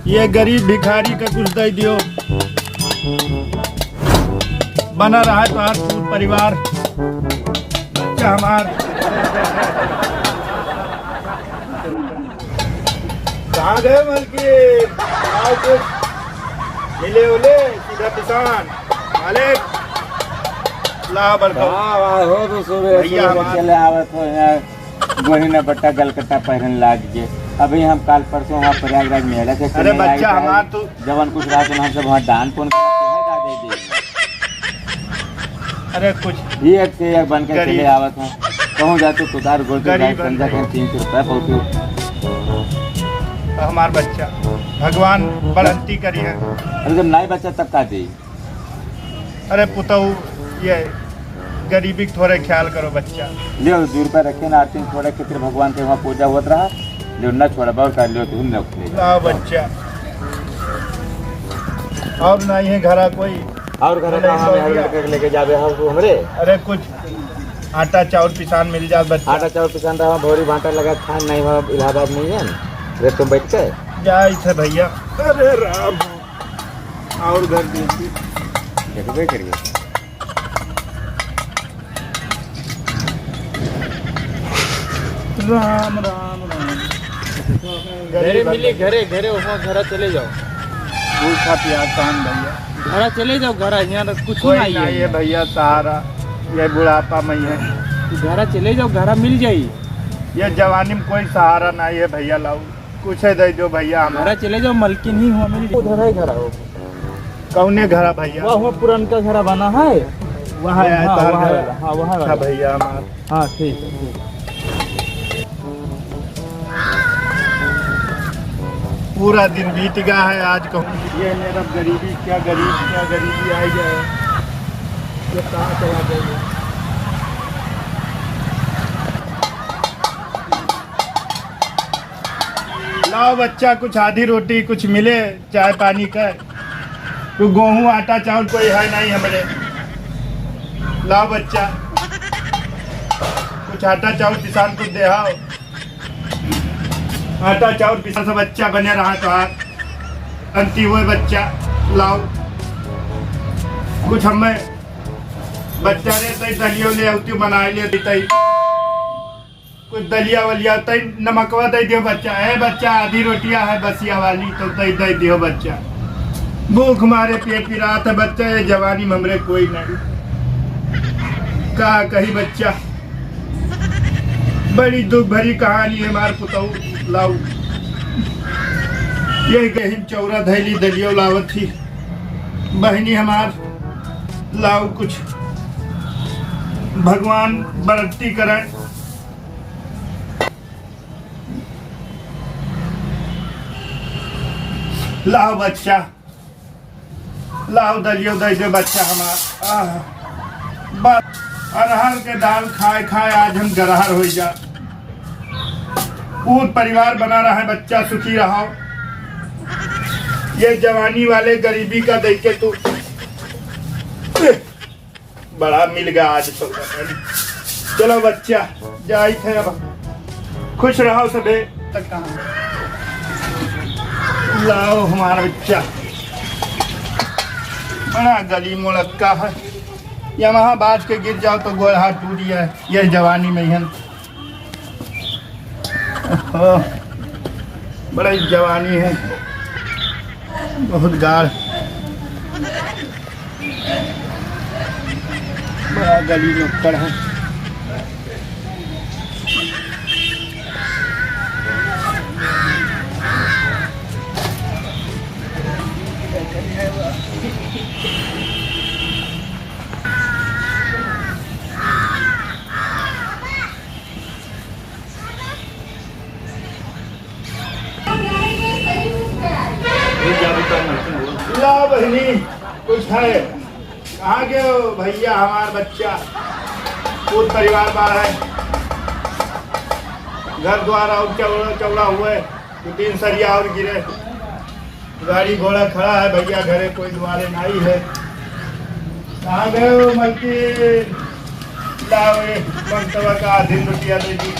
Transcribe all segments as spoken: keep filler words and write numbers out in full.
ये गरीब भिखारी का कुछ दे दियो, बना रहा है तो आज पूरा परिवार, बच्चा हमार। कहाँ गए मलकिन? आओ कुछ मिले उले, सीधा पिसान। मालिक, ला बड़का। हाँ, वाह, हो तो सुबह भैया सुबह हमार। चले आवत हो यहाँ। गोहिना बट्टा गलकट्टा पहिरन लाग के। अभी हम काल परसों वहाँ प्रयागराज मेला से अरे चले आई बच्चा था। हमार तू जवन कुछ रहा तो हम सब वहाँ दान पुण्य करते हैं, का दे दे। अरे कुछ ये एक से एक बन के गरीब। चले आवत हैं। कहूँ जाते कुदार गोल के गरीब जाए, समझा बंदे। कहीं तीन सौ रुपया पहुँचू। हमार बच्चा भगवान बढ़ंती करी है। अरे जब नाई बच्चा तब का दे? अरे पुतऊ, ये गरीबी के थोड़े ख्याल करो बच्चा। लियो, दो रुपया रखे ना, आरती में थोड़े खातिर भगवान के वहाँ पूजा होत रहा। लियो, ना छोड़ा, बहुत कर लियो, तुम लोग ले जाओ। ला बच्चा, और नहीं है घरा कोई? और घरा नहीं, कहाँ में हर लड़के के लेके जाबे हो तू हमरे? अरे कुछ आटा चाउर पिसान मिल जात बच्चा। आटा चाउर पिसान रहा, भोरी भाटा लगा खान नहीं हो, इलाहाबाद नहीं है। रे तुम बैठ के। जाइत है भैया। अरे राम। और घर देखी। देखबे करिए। राम, राम, राम। घरे मिली, घरे, घरे, वहाँ घरा चले जाओ। भूखा पियासा हम भैया। घरा चले जाओ, घरा, यहाँ तो कुछ कोई नहीं नहीं है है। भैया, सहारा ये बुढ़ापा में ही है। तो घरा चले जाओ, घरा मिल जाई। ये जवानी में कोई सहारा नहीं है भैया, लाओ। कुछ है दे दो भैया, हम घरा चले जाओ, मलकिन ही हो, मिल उधर है घरा हो। कौने घरा भैया? वह, वह पुरनका घरा बना है। वहाँ है, हाँ, तोहर वहाँ घर। वाला, हाँ, वहाँ अच्छा वाला। भैया हमार। हाँ, ठीक है, ठीक है। पूरा दिन बीत गया है, आज कहूँ ये मेरा गरीबी, क्या गरीब, क्या गरीबी आ गया है। ये कहाँ चला गया? लाओ बच्चा, कुछ आधी रोटी कुछ मिले, चाय पानी का। तो गेहूं, आटा, चाउर कोई है नहीं हमरे। लाओ बच्चा, कुछ आटा, चाउर पिसान कुछ दे आओ। आटा, चाउर पिसान से बच्चा बने रहा तो आज अंति हुए बच्चा। लाओ कुछ हमें बच्चा रे, तई दलियो ले आती, बनाए ले तई। कुछ दलिया वलिया, तई नमकवा दे दियो बच्चा। ए बच्चा, आधी रोटिया है बसिया वाली, तो तई दे दियो बच्चा। भूख मारे पेट पिरात है बच्चा, ये जवानी में हमरे कोई नहीं। का कही बच्चा, बड़ी दुख भरी कहानी है हमार पुतऊ। लाऊ, यही गहिन चौरा धैली दलियो लावत ही बहिनी हमार। लाऊ कुछ भगवान बरत्ती करें। लाओ बच्चा, लाओ दलियो दे दे बच्चा हमार। आह, बस अरहर के दाल खाए खाए आज हम गरहर हो जा। पूत परिवार बना रहा है, बच्चा सुखी रहो। ये जवानी वाले गरीबी का देख के तू बड़ा मिल गया आज सौदा पानी। चलो बच्चा, जाइत है अब। खुश रहो सबे। तक कहाँ? लाओ हमारा बच्चा। बड़ा गली मुड़क्का है। या वहाँ बाज के गिर जाओ तो गोड़ हाथ टूट जाए। ये जवानी में है। ओह, बड़ा ही जवानी है, बहुत गाढ़, बड़ा गली नुक्कड़ है। ला बहिनी, कुछ है? कहाँ गए हो भैया हमार बच्चा? पूत परिवार बाहर है, घर द्वार और चौड़ा, चौड़ा हुए, दो तीन सरिया और गिरे। गाड़ी घोड़ा खड़ा है भैया, घरे कोई दुआरे नहीं है। कहाँ गए हो मलकिन? लाओ, ये मंगतवा का आधी रोटिया दे दी।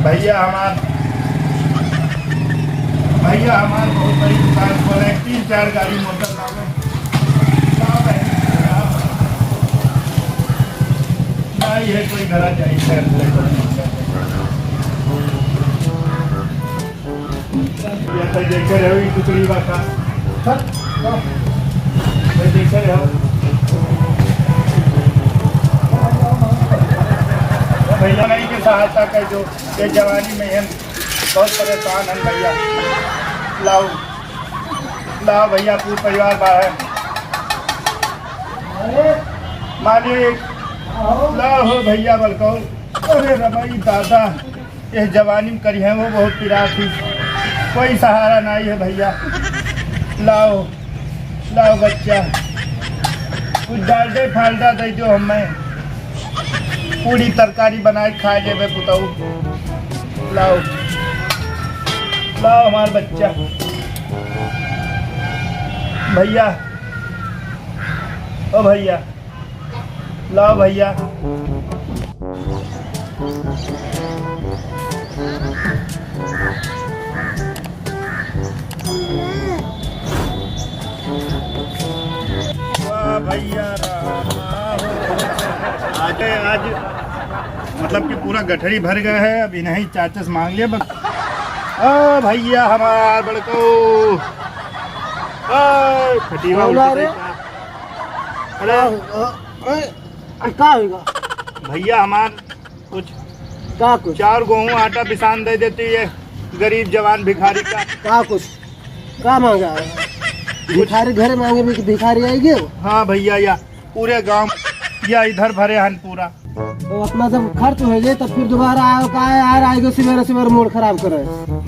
भैया हमार, भैया हमार बहुत बड़ी दुकान खोले, तीन चार गाड़ी मोटर लावे। का भाई? नहीं है कोई घरा जाई, खैर, ले तो नहीं। ये तो देखे रहो, ये टुकड़ी बा का। ये देखे रहो। भैया नहीं के सहायता कर दो। ये जवानी में हम बहुत परेशान हैं भैया। लाओ, लाओ भैया, पूरा परिवार बाहर। मालिक, लाओ हो भैया, बलकौ। अरे रबाई दादा, ये जवानी में करी है वो बहुत पिरात ही। कोई सहारा नहीं है भैया। लाओ, लाओ बच्चा, कुछ डालडे फालडा दे दो हमें, पूरी तरकारी बनाए खा लेबे पुतऊ। लाओ, लाओ हमार बच्चा। भैया, ओ भैया, लाओ भैया। वाह भैया, वाह। आज, आज मतलब कि पूरा गठरी भर गया है, अब इन्हीं चाचा से मांग लिया बस। ओ भैया हमार बड़को, ओ खटीवा कौन आ उल्टी रे? देखा। अरे, अ, अ, अरे का होइगा? भैया हमार कुछ का कुछ? चार गेहूं आटा पिसान दे देती है गरीब जवान भिखारी का। का कुछ? का मांगा है? भिखारी घर मांगे भी भिखारी आएगी? हाँ भैया, या पूरे गांव या इधर भरे हन पूरा। तो अपना जब खर्च हो जाए तब फिर दोबारा आओ, का है यार, आएगो सवेरे सवेरे मूड खराब करे।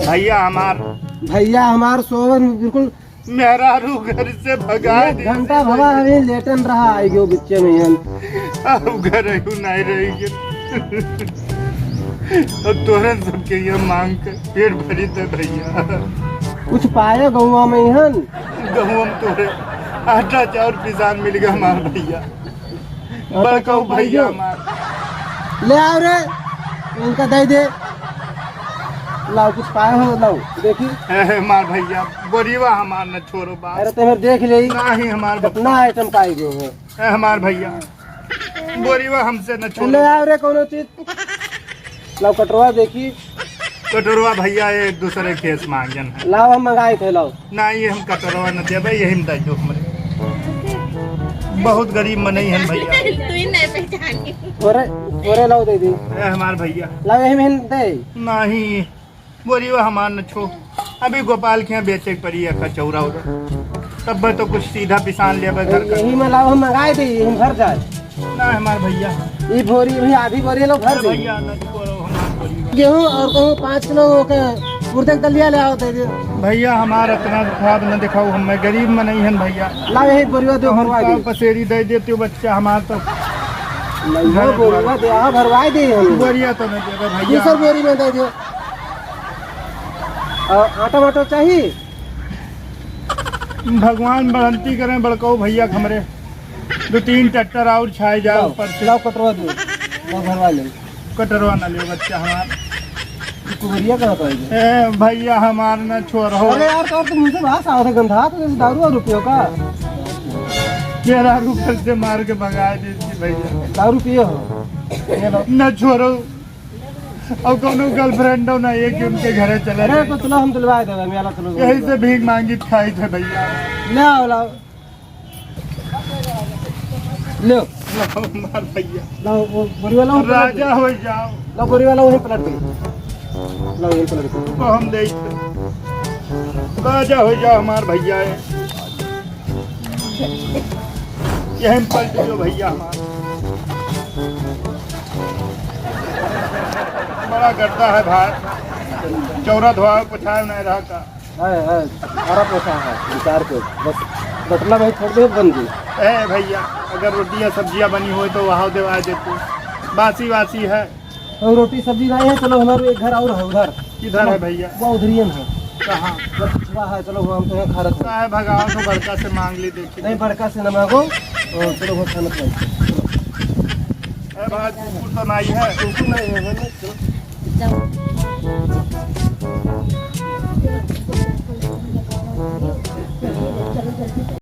भैया हमार भैया हमार सोवन बिल्कुल मेहरारू घर से भगा एक दे। घंटा भवा अभी लेटन रहा, आई गयो बिच्चे में हन। अब घर आयु नहीं रही है। अब तोरन सबके ये मांग के पेट भरी दे भैया। कुछ पाए गौवा में हन? गौवा में तोरे आटा चाउर पिसान मिल गया हमार भैया। बड़काऊ भैया हमार। ले आओ रे, इनका दे दे। लाओ, कुछ पाए हो, लाओ, देखी। ए, हमार भैया, बोरीवा हमार न छोड़ो बात। अरे, तुम्हें देख ले। ना ही हमार बप्पा। कितना आइटम पाई गयो है। ए, हमार भैया, बोरीवा हमसे न छोड़ो। ले आओ रे, कोनो चीज। लाओ कटोरवा देखी। कटोरवा भैया ये दूसरे केस मांगन है। लाओ हम मंगाए थे, लाओ। ना ये हम कटोरवा न देबे, यही में दे दो हमरे। बहुत गरीब मनई हन भैया। तू ही नहीं पहचानी। थोरे, थोरे लाओ दे दे। ए हमार भैया। लाओ यही में दे। नहीं, बोरियो हमार न छो। अभी गोपाल के यहाँ बेचे के पड़ी है कचौरा उधर। तब तो कुछ सीधा पिसान लेबे घर का। यही में लाओ, हम मंगाए थे, यही में भर जाए। ना हमार भैया। ये बोरी भी आधी बोरी लो भर अरे दे। भैया, ना तो बोलो, हमार बोरी बा। गेहूं और कहूं पाँच किलो के उड़द के दलिया ले आओ, दे दे। भैया, हमार इतना ख्वाब न दिखाओ, हम गरीब मनई हन भैया। ला यही बोरिया दे, हम भरवा दे। पाव पसेरी दे देते हो बच्चा हमार तो। नहीं, घर बोरिया दे, हाँ, भरवाई दे हम। बोरिया तो नहीं देबे भैया। दूसर बोरी में दे दे। और आटा वाटा चाहिए? भगवान बढ़ंती करें बड़काऊ भैया के हमरे। दो तीन ट्रैक्टर और छाए जाए लाओ, ऊपर से। लाओ कटरवा दो, लाओ भरवा ले। कटरवा ना लियो बच्चा हमार। कुबरिया कहाँ पाएगी? ए भैया हमार ना छोड़ हो। अरे यार, तो तुम मुझसे बात साथ है, गंधा तो जैसे दारू और रुपयों का। तेरह रुपये से मार के भगा देती भैया। दारू पिए हो? ये लो। ना छोड़ो। और कोनो गर्लफ्रेंड हो ना, एक उनके घरे चले अरे जाए। तो चलो, हम दिलवा देगा, मेरा चलो। यही से भीख मांगी खाई थे भैया। ले आओ, लाओ। ले। लाओ, मार भैया। लाओ, वो बोरी वाला वहीं पलट दे। राजा हो जाओ। लाओ, बोरी वाला वहीं पलट दे। लाओ, यहीं पलट दे। तो हम दे थे। राजा हो जाओ हमार भैया है। यही में पलट जो भैया हमार। बड़ा गड्ढा है भाई। चौरा धोआ पोछाए नहीं रहा का। है, है, सारा पोछा है, विचार के। बस, बटला भाई छोड़ दे, बन गई। ए भैया, अगर रोटियां सब्जियां बनी हो तो वहाँ देवा देते। बासी वासी है। और रोटी सब्जी नहीं है, चलो हमारे एक घर और है उधर। किधर है भैया? वो उधरियन है। कहाँ? बस वहाँ है, चलो हम तो यहाँ खा रहे हैं। काहे भगाओ तो बड़का से मांग ली देखी। नहीं, बड़का से ना मांगो। और चलो वो खाना खाओ। ए भाई, कुकुर तो नहीं है। कुकुर नहीं है, बोलो, चलो। जाओ।